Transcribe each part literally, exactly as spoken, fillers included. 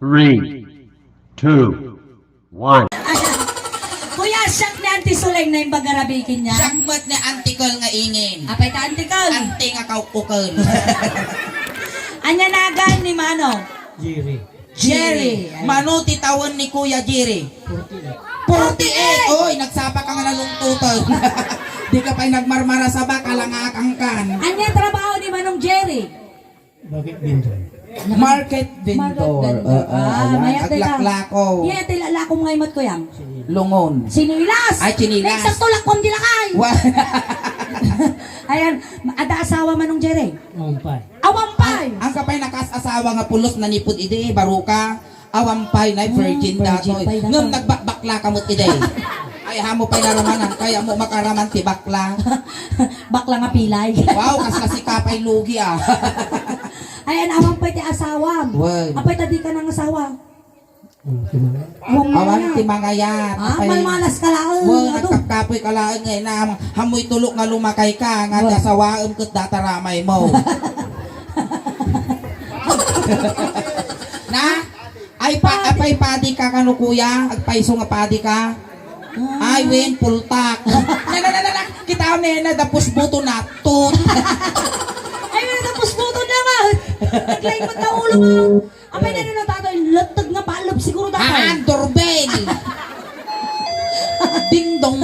Three, two, one. Kuya, siak ni Auntie Suleng nga imbag a rabii kaniak. Siak met ni Auntie Kel nga ingin. Apay ta, Auntie Kel? Auntie nga kaukuken. Ania nagan ni Manong? Jerry. Jerry. Jerry. Mano ti tawen ni Kuya Jerry? Forty-eight. Forty-eight. Oy, nagsapa ka nga nalungtoten. Di ka pay nagmarmarasa ba, kalangakangkan. Ania trabaho ni Manong Jerry? Market vendor. Market vendor. Market vendor. Ah, ah, ayan. Mayat dayta. Aglaklako. Ania ti laklako nga imat, Kuya? Lungon. Sinilas. Ay, sinilas. Next, sakto, lakwam di lakay. Wa- Ayan, adda asawa, Manong Jerry? Awan pay. Awan pay. Ang, ang kapay nakas-asawa nga pulos nanipud idi, baro ka. Awan pay, nay, virgin datoy. Ah, virgin pay datoy. Ngem nagbakbakla ka met idi. Ay, amo pay naramanan, kayatmo makaraman ti bakla. Bakla nga pilay. Wow, kas-, kasi ka pay lugi, ah. Ayan, awan pay ti asawam. Wen. Apay ta di ka nangasawa? Awan ti mangayat. Awan ti mangayat. Ah, apay, malmalas ka laeng. Wen, adu, nagkapkapoy ka laeng nga inam. Ammoy tulok nga lumakay ka, nga ti asawaem ket data ramay mo. Na? Ay, pa-, apay padi ka kano, kuya? Agpayso nga padi ka? Ah. Ay, wen, pultak. Na, na, na, na, na. Kita ne, na, dapos buto na, tut. Ay, wen, dapos buto na, ma. Naglaing mo ta ulo, ma. Apay na nino, datoy, letteg nga palleb siguro, datoy. Haan, doorbell. Ding dong.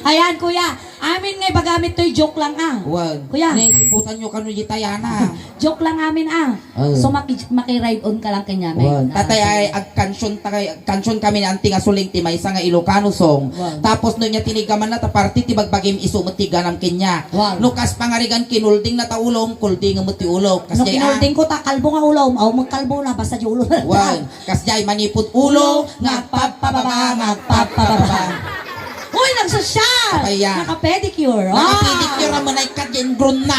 Ayan, kuya. Amin nga ibagam ditoy, joke lang, ah. Wen. Kuya. Naisiputan nyo kano di tayana. Joke lang amin, ah. Oh. So, maki-, maki-ride on ka lang kaniamin. Wen. Ah, tatay, sige. Ay, agkansion ta kay, agkansion kami ni Auntie nga Suleng ti maysa nga Ilocano song. Wen. Tapos no nia tinigamanna ta parte ti bagbagim isu met ti ganam kaniak. Wen. No kas pangarigan kinoldingna ta ulom, koldingem met ti ulok. Kas no jay, ah, kinolding ko ta kalbo nga ulom, aw, magkalbo na, basta di ulo na. Wen. Kas jay manipud ulo, nga agpapababa, nga agpapababa. Uy, nagsosyal! Apay ya? Naka-pedicure. Ah! Naka-pedicure ang manay ka, dyan, groom na.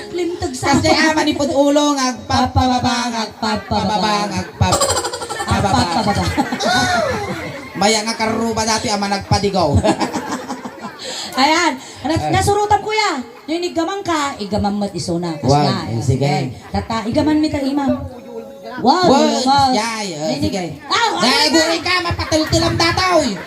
Lintag sa kas jay, ah, manipud ulo, nga agpapababa, nga agpapababa, nga agpap-, pababa. Agpapababa. Maya nga karuba dati, ama nagpadigaw. Ayan. Nas-, ay, nasurotan, kuya. No iniggaman ka, iggaman met isuna. Kasla, wen, eh, sige. Tata, iggaman mi ta imam. Wow, wen, wow. Yay, eh, sige. Aw, dai, aw, guri ka, mapateltelam datoy.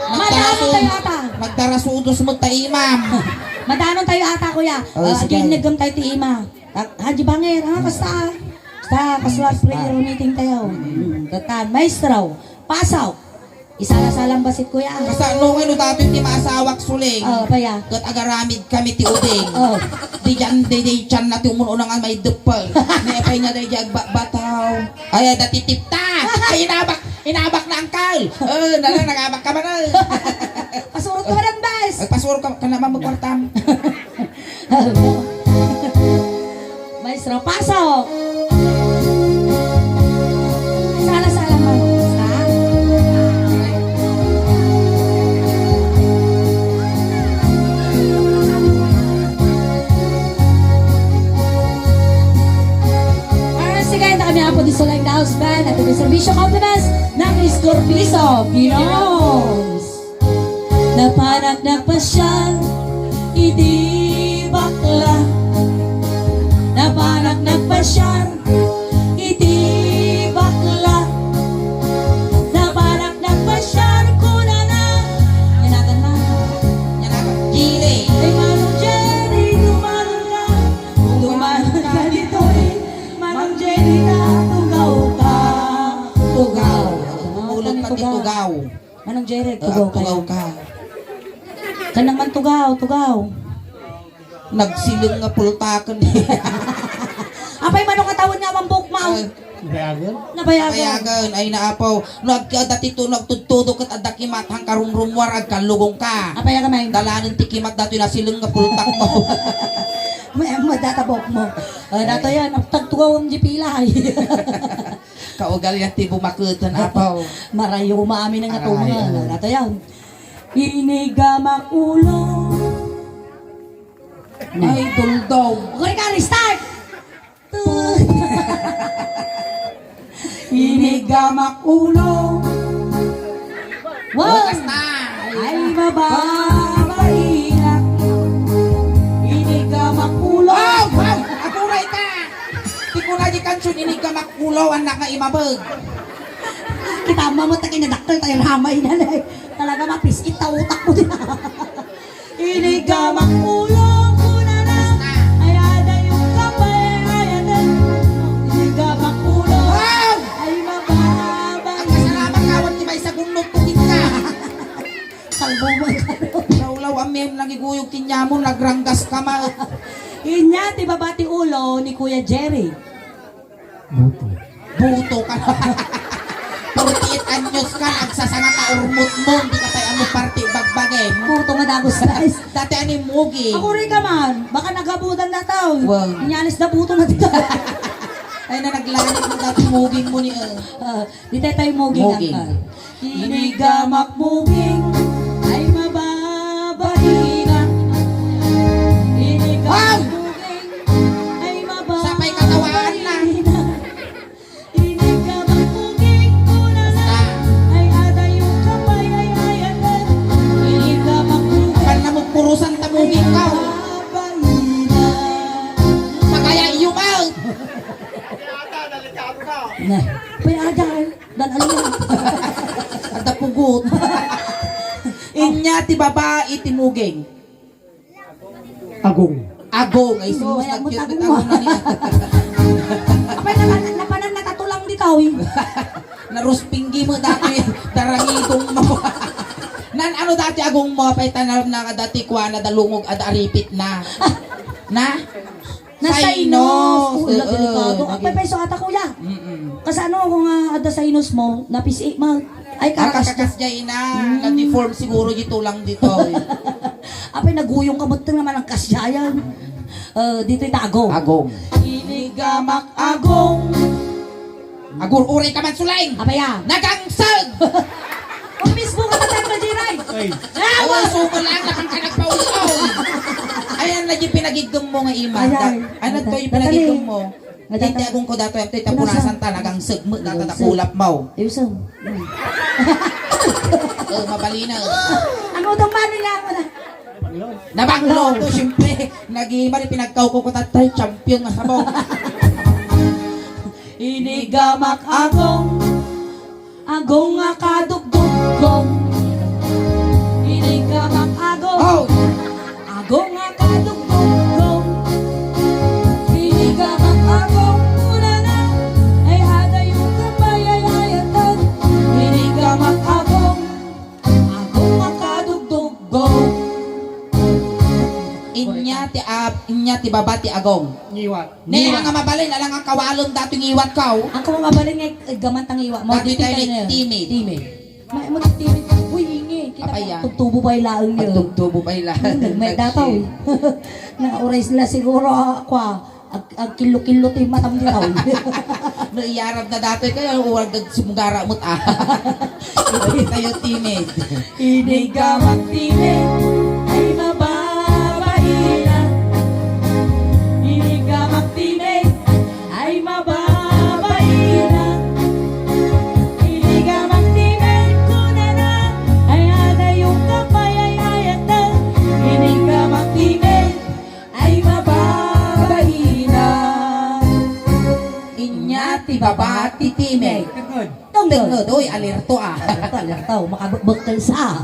Madano tayo ata. Magdarasudos met ta imam. Madano tayo ata, kuya. Oh, ah, sige. Adi, iniggaman tayo ti ima. Ta-, Haji Bangir, ah, kasta. Kasta, kasla prayer meeting tayo. Mm, tata, maestro, pasok. Isala-salam basit, kuya. Kasano nga no datoy ti maasawak, Suleng? Oh, apay ya? Ket agaramid kami ti ubing. Oh. Di dian, di, di tianna ti umun-unangan maideppel. Ni apay nga daydi agbabataw. Ay, ay, dati tipta. Ay, inabak, inabak na, angkal. Oh, nala, nagabak ka man, eh. Pasurot ka man, bes. Ay, pasurot ka, kana man magkwartam. Maestro, pasok! Sala-sala mo, basta. Para sa kanya, kami ang Pudisol Lighthouse Band at the Servicio Compliments ng Escorpizo Pinoy. Napanak nagpasyal iti bakla. Napanak nagpasyal iti bakla. Napanak nagpasyal kunana. Yan natin na. Yan natin. Jerry. Ay, Manong Jerry, dumanon ka. Dumanon ka ditoy. Manong Jerry, natugaw ka. Tugaw. Tumulog ka ti tugaw. Manong Jerry, ah, tugaw ka. Tugaw ka. Kanang man tugaw, tugaw. Nagsileng nga pultaken. Apay, mano nga tawen nga awan buok, mao? Ay. Nabayagan? Nabayagan. Nabayagan. Ay, naapaw. No, ag-, dati to, nagtudtudo ket adda kimat, hang karumrumwar, agkallugong ka. Apay, aga, may? Dalanen ti kimat, datoy nasileng nga pultak mo. May, may data buok mo. Ah, dato yan. Tagtugaw ang jipilay. Kaugalian ti bumaketen, apaw. Marayo maamin nga tumangan. Aray, ah. Ato yan. Inigamak ulo. Ay, duldog. Okay ka, restart! Inigamak ulo. Wow! Bukas na! Ay, mababainak. Inigamak ulo. Oh, wow! Aguray ka! Ti Ulaw, anak nga imabeg. Kita mo, mo, takin na dakkel tayo ramay na, eh. Talaga, mapisit ta utak ko din. Inigamak ulo, kunana. Ay, ada yung kapay, ay, ada. Inigamak ulo. Wow! Ay, mababa. Ang kasalamat ka, awan ti may sagunot, tubig ka. Kalbo mo, kalbo. Ulaw, amin, nagiguyog kinyamon, nagranggas ka, ma. Inya, ti baba ti ulo ni Kuya Jerry. Buto. Buto ka. Forty-eight anyos ka, nagsasanga ka, urmot mo, hindi ka pay amo party bagbagin. Buto nga dagos, guys. Dati ani mugi. Ako rin ka man. Baka nagabutan na tao. Wow. Inyalis na buto na dito. Ay na, naglanit mo dati muging mo ni, eh. Ah, di tayo tayo muging, Muging. Uncle. Inigamak muging ay mababaina. Inigamak Wow! Muging ay mababaina. Sapay katawaan na. Inigamak muging kunana. Basta. Ay adayo kapay ay ayatan. Inigamak muging Kan na mo purusan ta muging ka. Mababaina. Pagaya iyo ba? Na. Pay ada, eh. Dan ano yan? Ada pugot. Inya ti babae ti muging. Agong. Agong, ay sus, Maya mo nagcute tagong mo. Agong na niya. Apay, napan-, napanan natatulang di tao, eh. Naruspinggi mo dati, darangitong mo. Nan ano dati agong mo, apay tanal na dati kuana, dalungog, ada aripit na. Na? Na Sinus. Sinus. Ula, oo, delikado. Ang naging paypayso ata, kuya. Mm-mm. Kasano ako nga adda sinus mo? Napisi, ma-, ay, Ata karakas ka. Kakasjay na. Mm. Na-deform siguro di tulang dito, eh. Apay, naguyong ka, ba't naman ang kasjayan? Eh, dito yung agong. Agong. Inigamak agong. Agur-uray ka man, Suleng! Abaya! Nagangsag! Ang mismo ka, Tatay Majiray! Ay. Ah, Awa, wa- suko lang, nakang ka nagpaulaw. Ayan na yung pinagigdum mo nga ima. Ayan. Da-, ano to yung Natali. Pinagigdum mo? Natata- Titi agong ko dato, yung tita Ano sa- punasan ta, nagangsag mo, Nagangsag. Natatakulap mo. Ayusan. Hmm. Oh, mabali na. Ang utang mano niya ako na. Nabanglo to, siyempre. Nagimari, pinagkaw ko ko tatay, champion nga sabong. Inigamak agong, agong nga kadugdugong. Inigamak agong, Oh! Agong nga kadugdugong. Inigamak agong, kunana. Ay, adayo ka pay ay ayatan. Inigamak agong, agong nga kadugdugong. Inya ti ab-, inya ti baba ti agong. Ngiwat. Ne, Ngiwat. Nga mabalin, alang ang kawalon dati ngiwat ka, oh. Ang kung mabalin nga, eh, gaman tang iwa mo, Dati di tayo tayo ni na yun. Timid. Timid. May, mo, timid. Uy, ingi. Kita Apay, mo, ah. Tugtubo pa ilaang yun. Pagtugtubo pa ilaang. Hmm, may dataw, eh. Na, oras nila siguro, ah, kwa, ag-, agkilo-kilo ti matam di tao. No, iyarab na dati kayo, uwag ag-, sumugara mo't, ah. Ito tayo, timid. Inigamak timid, ay mababaina. Inigamak timid, ay mababaina. Inigamak timid, kunana, ay adayo ka pay ay ayatan. Inigamak timid, ay mababaina. Inya ti baba ti timid. Tungod. Tungod. Uy, alerto, ah. Alerto, alerto. Makabukbukkel sa.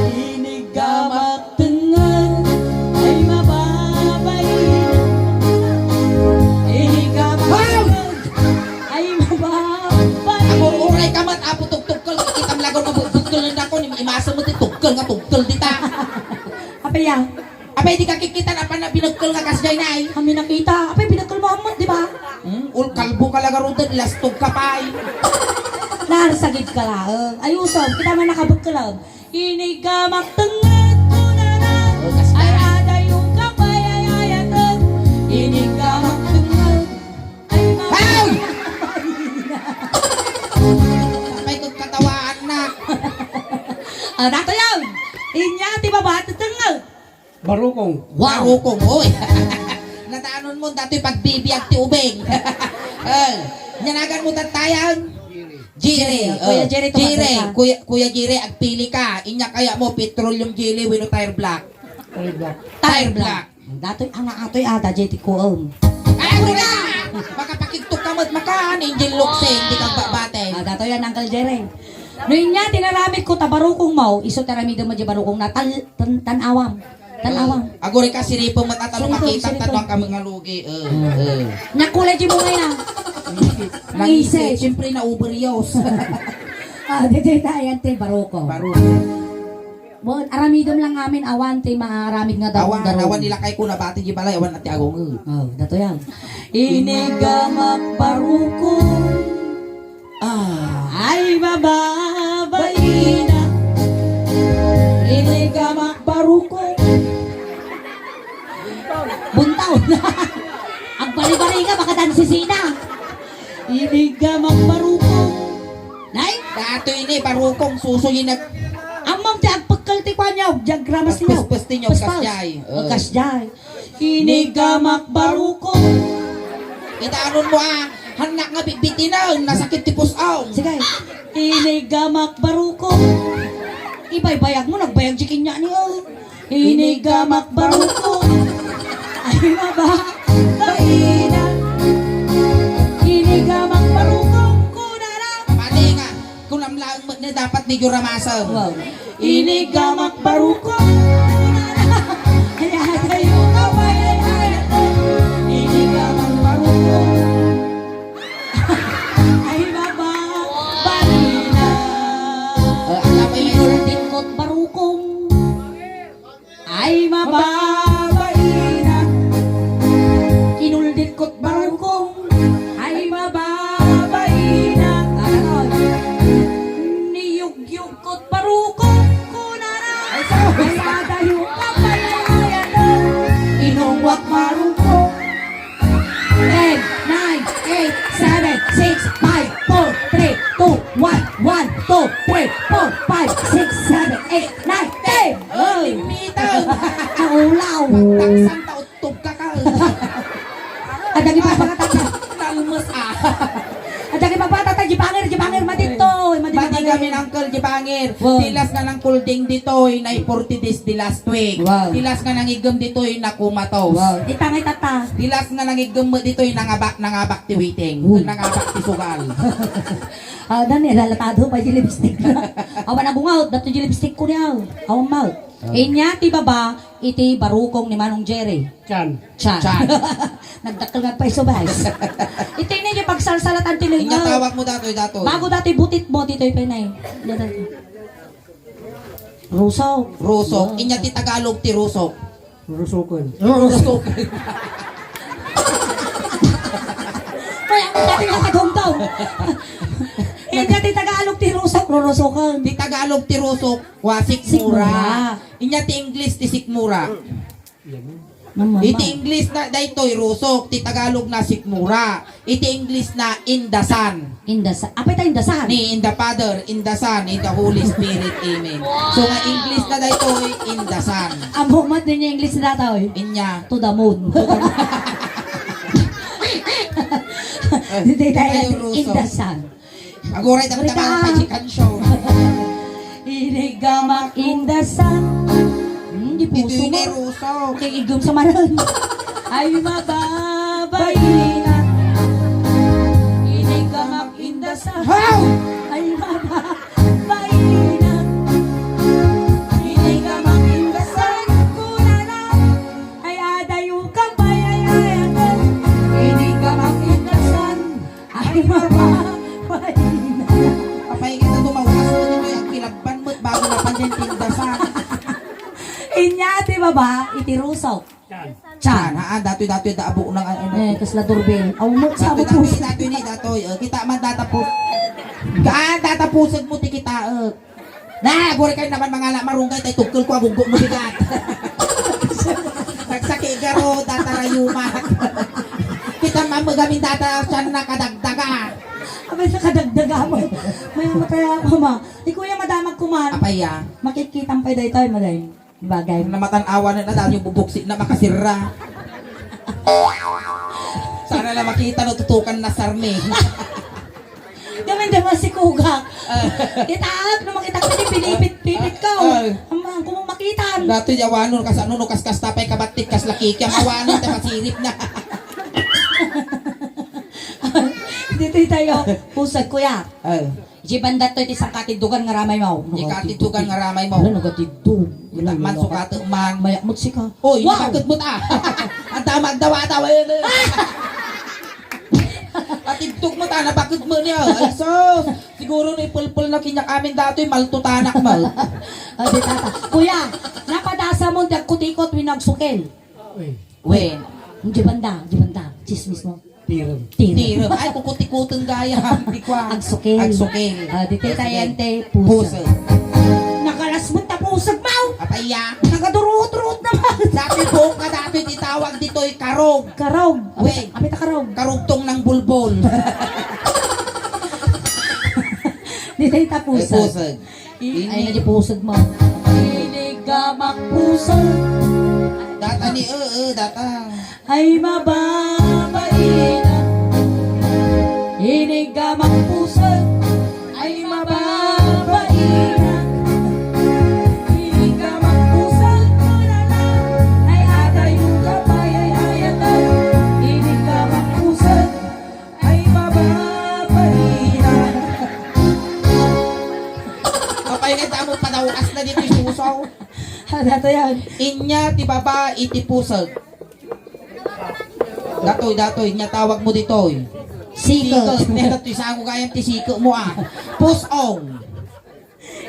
Inigamak tungod. Ay mababaina. Inigamak Wow! Tungod. Ay mababaina. Ako, uray ka man, apo, tugtugkel. Kita mo lagaw nga bu-, bukkel na ako. Ni-, imasa mo ti tugkel nga tugkel dita. Apay, ah? Apay, di ka kikita na pa na binagkel nga kasjay na, ay. Kami nakita. Apay, binagkel mo amot, di ba? Hmm? Ul-, kalbo ka lang, arudan, lastog ka pa, ay. Narsagid ka laeng. Ayusom, kita man nakabagkel, ah. Inigamak tenged, kunana. Oh, kasta. Ay, adayo ka pay ay ayatan. Inigamak tenged. Ay, ma- Ay! Apay, kung katawaan na. Ah, dato yan. Inya, ti baba, ti tenged. Barukong. Wow. Barukong, oy. Natanon mo dati pagbibiag ti ubing. Eh, nyanagan mo tatayan? Jerry. Jerry, Kuya oh, Jerry, Jerry, tumagal ka. Kuya, Kuya Jerry, agpili ka. Inya kaya mo, petroleum jelly, wenno tire black? Tire black. Tire black. Datoy, anga atoy, ada, J T Kuom. Ay, wala! Makapakigtok ka met makan, Angel Locsin, di ka babaten. Ah, dato yan, Uncle Jerry. No inya, tinaramid ko, ta barukong mo, iso taramidem mo di barukong na tal-, tan-, tan-awam. Tan-awam. Aguri ka, siripem met ata no makita, siripem. Tanong kami nga lugi. Eh, eh. Nakulay di mo ngayon, ah. Nangisi. Siyempre, na-overuse. Ah, di, di, na, yan, te, barukong. Barukong. Bon, aramidem lang amin, awan ti maaramid nga daw. Awan, awan nilakay ko, nabati di balay, awan ti agong. Oh, dato yan. Inigamak barukong. Ah. Ay, mababaina. Inigamak barukong. Buntaw na. Agbali-bali nga, baka dansisina. Inigamak barukong. Nay? Dato ini, barukong, susoy nag- Ammom ti agpekkel ti kuan niya, diagramas niya. Agpespes ti niya, kasjay. Oh, kasjay. Inigamak barukong. Itanon mo, ah. Hannak nga bitbitinen, nasakit ti pus-aw. Sige. Inigamak barukong. Ibaybayag mo, nagbayag di kinya niya. Inigamak barukong. Ay, maba. Baina. Inigamak barukong. Kunana. Pati nga, kunam laeng met ni dapat medyo ramasem. Wow. Inigamak barukong. Kunana. Ay, ay, ay, ay, ay, ay. Inigamak barukong. Ay, maba. Baina. Eh, ang tapay na yun. Inuldin ko't barukong. Ay, mababaina. Kinuldit ko't barukong. Ay, mababaina. Ano? Niyugyug ko't barukong. Kunana. Ay, sa- Ay, adayo ka pala, ay, ano? Inungwak barukong. Ten, nine, eight, seven, six, five, four, three, two, one, one, two, three, four, five, six, seven, eight, nine, ten. Oh, limitan. Ang ulaw. Pagtaksan ta, uttob ka ka. Adda ni pagpakatata. Nalmes, ah. Adda ni pagpakatata, Jipangir, Jipangir, madito. Madi, madi kami, Uncle Jipangir. Wow. Tilas nga nang kulding ditoy, na forty days di last week. Wow. Tilas nga nangiggem ditoy, nakumatos. Wow. Di tangay tata. Tilas nga nangiggem ditoy, nangabak, nangabak ti waiting. Uy. Nangabak ti sugal. Ah, dan, eh, lalatado pa di lipstick na. Awan na bungaw, dato di lipstick ko niya. Awan mouth. Ah. Inya ti baba, iti barukong ni Manong Jerry. Chan. Chan. Chan. Nagdakkel nga paiso, guys. Iti ni di pagsalsalatan ti lingaw. Inya tawag mo datoy, datoy. Bago datoy butit mo, ditoy penay. Datoy. Rusok. Rusok. Wow. Inya ti Tagalog ti rusok. Rurusokan. Rurusokan. Kaya ang dati nga katungtong. Inya ti Tagalog ti rusok, rurusokan. Ti Tagalog ti rusok, wa, sikmura. Sikmura. Inya ti English ti sikmura. Mama. Iti English na daytoy rusok, ti Tagalog na sikmura. Iti English na in the sun. In the sun. Apay ta in the sun? Ni in the Father, in the Son, in the Holy Spirit. Amen. So nga English na daytoy, in the sun. Ammo met din English na daytoy. Inya. To the moon. Didi tayo in the sun. Aguray, dami Rika. Naman ang paisikan show. Inigamak in the sun. Hmm, di puso mo. Ito yung ruso. Kay igom sa manan. Ay, mababaina. Inigamak in the sun. How? Ay, mababaina. Inigamak in the sun. Kunana. Ay, adayo ka, payayayatan. Inigamak in the sun. Ay, mama. Apay kita tumawas mo dito, yung kilabban mo, bago na pa din tindasan. Inya, ti baba, iti rusok. Chan. Chan, ha? Datoy, datoy, da, abo ng ano. Eh, kasla doorbell. Aw, mo, sa Datoy, datoy, puso. Datoy ni, datoy. Eh, kita man datapos. Gaan, datapusag mo, ti kita, eh. Na, aguri kayo naman mga ala, marunggay tayo, tugkol ko, aguggo mo bigat. Nagsaki garo, data rayuma. Kita mamagamin data, siya na kadagdaga. Abay, sa kadagdaga mo. May mataya ako, ma. Di kuya, madamag ko man. Apaya. Makikita pay daytoy, maday. Bagay. Namatan-awan na, dahil yung bubuksi na makasira. Sana lang makita, no, tutukan na sarmi. Gamin da masikugak. Ah. Itaak, no makita ko ni pinipit-pipit ko. Ah. Amang, kung makitan. Dati yawanon, kas ano, no, kas kasta pa'y kabatik, kas laki, kaya mawanon, ta masirip na. Ditoy tayo. Pusag, kuya. Oh. Di banda toy ti sangkatiddugan nga ramay mo. Di katiddugan nga ramay mo. Wala, nagatiddog. Wala, man, sukate man. Mayat met sika. Oy, wow! Nabaked met, ah. Ang damag dawa-dawa, eh. Patiddog met, ah, nabaked met niya. Ay, sus. Siguro no ipulpul na kinyak amin datoy, maltutanak mo. Ah, di tata. Kuya, napadasa mo, di agkutikot, winagsukel. Uy. Wen. Di banda, di banda. Chismis mo. Tirem. Tirem. Tirem. Ay, kukutikuten gayam. Di kwa. Agsukel. Agsukel. Ah, di tayo Agsukel. Tayante, pusag. Pusag. Nakalasmut ta pusag mo. Apaya. Nagaduruot-ruot naman. Dati buhok nga dati, itawag ditoy karog. Karog. Wait. Apay ta karog. Karugtong ng bulbol. Di tayo ta pusag. Ay, pusag. Ay, na di pusag mo. Inigamak pusag. Data ni, eh, eh, data. Ay, mababaina. Inigamak pusag. Ay, mababaina. Inigamak pusag, kunana. Ay, atay mo kapay, ay, ayatan. Inigamak pusag. Ay, mababaina. Kapay nga damo padawas na ditoy suso. Ano to yan? Inya ti baba iti pusag. Datoy, datoy, inya tawag mo ditoy. Sike. Sike. Neta toy sango gayam ti sike mo, ah. Pusong.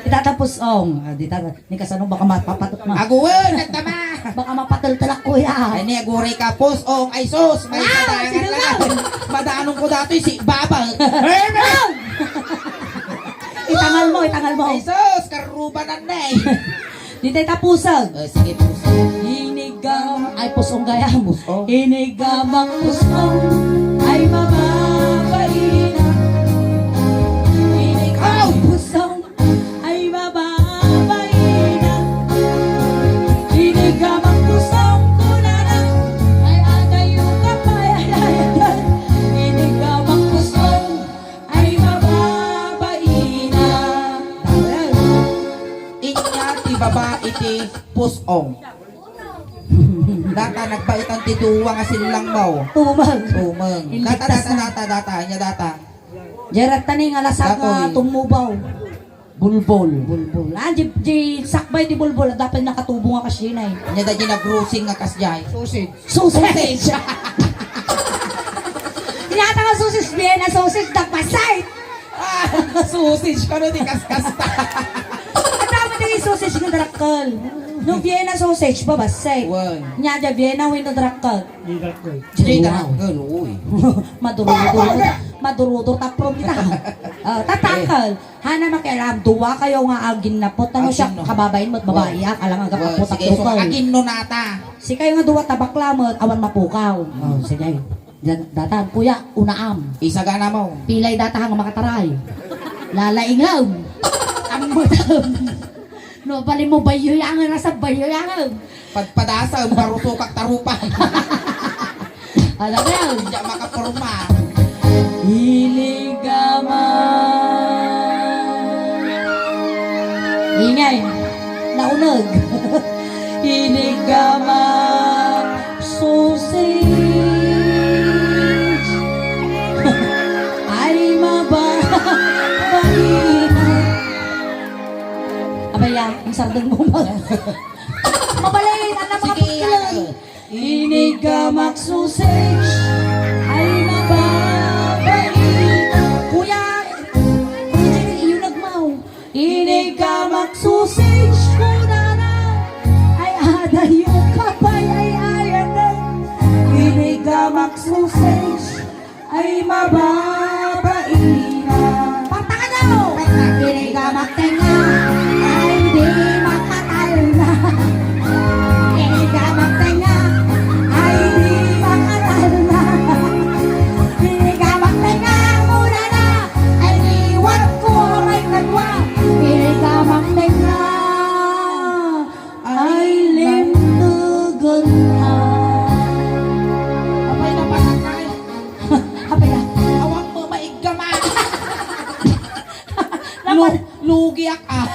Itata pusong. Ah, di tata. Ni kasano baka mapapatok ma. Aguwen, nagtama. Baka mapatultulak, kuya. Ay, ni aguray ka, pusong. Ay, sus, may Ah, padangan sige lang. Lang. Madanong ko datoy, si Baba. Ay, no! Itangal mo, itangal mo. Ay, sus, karubanan na eh. Di tayo ta pusag. Eh, sige, pusag. Inigam-, ay, pusong gayam. Pusong. Inigamak pusong, ay mababaina. Inigam pusong, ay mababaina. Inigamak pusong, kunana. Ay, atay mo kapay, ay, ay, ay. Inigamak pusong, ay mababaina. Inya ti baba iti pusong. Data, nagbaetan ti duwa nga sillang mo. Tumeng. Tumeng. Data, imbittas data, na. Data, data, anya data. Diay ratta ni nga lasag nga Datoy. Tumubaw. Bulbol. Bulbol. Ah, di, di sakbay ti bulbol. Dapat nakatubo nga kasdiay. Anya da di nagrusing nga kasdiay. Sausage. Sausage. Sausage. Tinatawag sausage, Vienna sausage, nagpasay. Ah, sausage kano ti kaskasta. Ang tama ti sausage nga darakkel. No Vienna sausage, babasay. Wen. Nya, dia Vienna, wenno darakkel. Di darakkel. Di darakkel, uy. Maduro-duro. Maduro-duro, taprom kita. Ah, tatakkel. Hana makialam, duwa kayo nga aginnapot. Ano siya, Aginno. Kababain mo, babae, Wow. Ah, alang nga Wow, kapot sige, so, aginno nata. Si kayo nga duwa tabakla mo, awan mapukaw. Oh, sige. Datan, kuya, unaam. Isagana mo. Pilay data nga makataray. Lalaingam. Ambutam. No, bali mo, bayo yang, nasa bayo yang. Padpadasam, parusukak tarupan. Alam mo yun? Hindi makaporma. Iligama. Ingay. Naunag. Iligama. Sausage. Ay, maba-, balina. Abaya, ang sardeng mo ba? Mabalin, anak, mga Sige, pagkalan. Inigamak sausage ay mababait. Kuya, Kuya Jerry, iyo nagmaw. Inigamak sausage, kunana. Ay, adayo kapay, ay, ayaten. Inigamak sausage. Ay, mababaina. Pakpakan daw! Pakpak. Inigamak tenga. Ay, di makatalna. Inigamak tenga. Ay, di makatalna. Inigamak tenga, mura na. Ay, liwat ko, may kadwa. Inigamak tenga. Ay, lintugan na. Apay, napatay. Apay na. Awan mo maiggama. Lu-, lugiak, ah.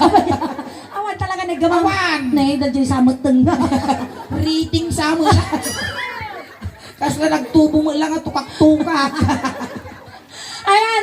Awan talaga naggamang. Awan. Nay, dadya sa mateng. Reading sa mo. Kas na nagtubo mo lang at tukak-tukak.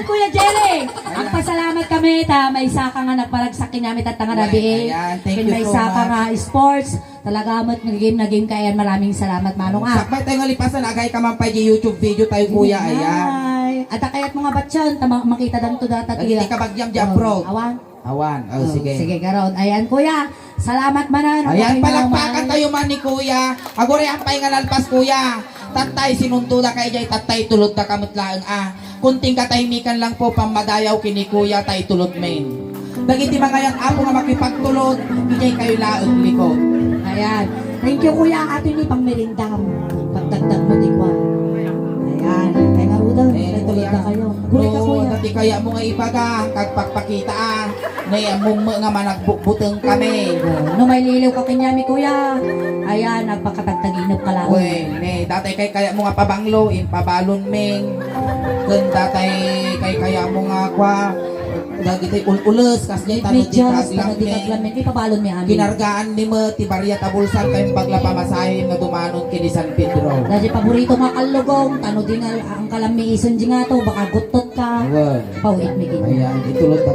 Kuya Jelly, agpasalamat kami ta maysa ka nga nagparagsak kaniami tatta nga rabii. Ayan, thank you so much. Maysa ka nga sports. Talaga met nga game na game ka, ayan, maraming salamat, Manong, ah. Sakbay tayo nga lipasan, agay ka man pay di YouTube video tayo, kuya, ayan. Ay, adda kayatmo nga batyon, ta ma-, makita danto data, dagiti kabagiam di abroad. Awan. Awan. Oh, sige. Sige, karon. Ayan, kuya. Salamat manen. Ayan, palakpakan tayo man ni kuya. Aguray, ampay nga nalpas, kuya. Tattay, sinuntoda ka idiay, tattay, tulodda ka met laeng, ah. Kunting katahimikan lang po, pammadayaw ken ni kuya, ta itulod men. Dagiti mangayan, Apo, nga makipagtulod, idiay kayo laeng likod. Ayan. Thank you, kuya. Ato ni pangmerindam. Pagdagdag mo, di kwa. Ayan. Ay, nga, Ruda, eh, may tulod na kayo. Guri ka, kuya. Dati kaya mo nga ibaga, kagpakpakita, ah. Nay, ammom nga managbukbuteng kami. Oh, no, may liliw ka kanyami, kuya. Ayan, nagpakatagtaginep ka lang. Wen, ne, datay kay kaya mo nga pabanglo, impabalon men. Ken datay kay kaya mo nga kwa, dagiti ul-ules, kas diay tano di kaglam men. Ipabalon mi amin. Kinargaan ni met, ti bariat a bulsa, kay bagla pamasahe nga dumanon ken ni San Pedro. Dati paborito nga kallugong, tano di nga, ang kalam mi ison di nga to, baka guttot ka. Wen. Pawit mi gid. Ayan, itulod na.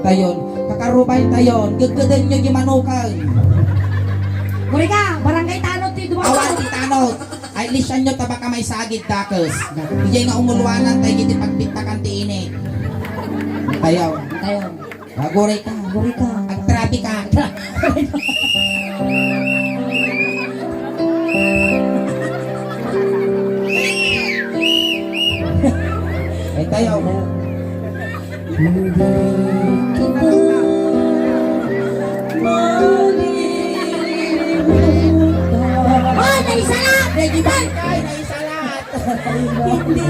Tayon, kakarubay tayon, geggedenyo di manukan. Guri ka, barangay Tanod ti duwa. Awan ti Tanod. Ay, lisanyo ta baka may sagid dakes. Idiay nga umuluanan tayo iti pagbittakan ti ini. Tayo. Tayo. Aguri ka. Aguri ka. Agtrabi ka. Ay, tayo. Hindi kita malilimutan. Oh, naisalat! Ready ba? Ay, naisalat! Hindi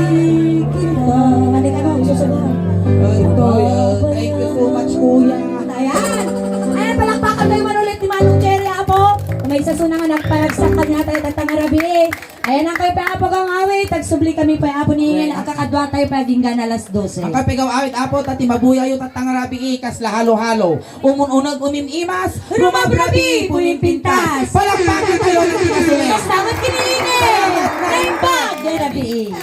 kita. Ano ka nung susunod? Ito, yan. Thank you so much, kuya. Ayan. Ayan, palakpakan tayo manulit ni Manong Jerry, apo. May sasuna nga nagparagsak kanya tayo tatang arabi. Ayan ang kayo pa, Apo, nga awit. Tagsubli kami pa, Apo, ni Wen. Ang kakadwa tayo pa, agingga na alas dose. Ang kapigaw awit, Apo, tati mabuyayo tatang arabi, eh, kasla halo-halo. Umun-uneg, umim-imas, rumabrabi, pumimpintas. Palakpakan tayo ng pinasulit. Salamat, kinilini. Naimbag, arabi.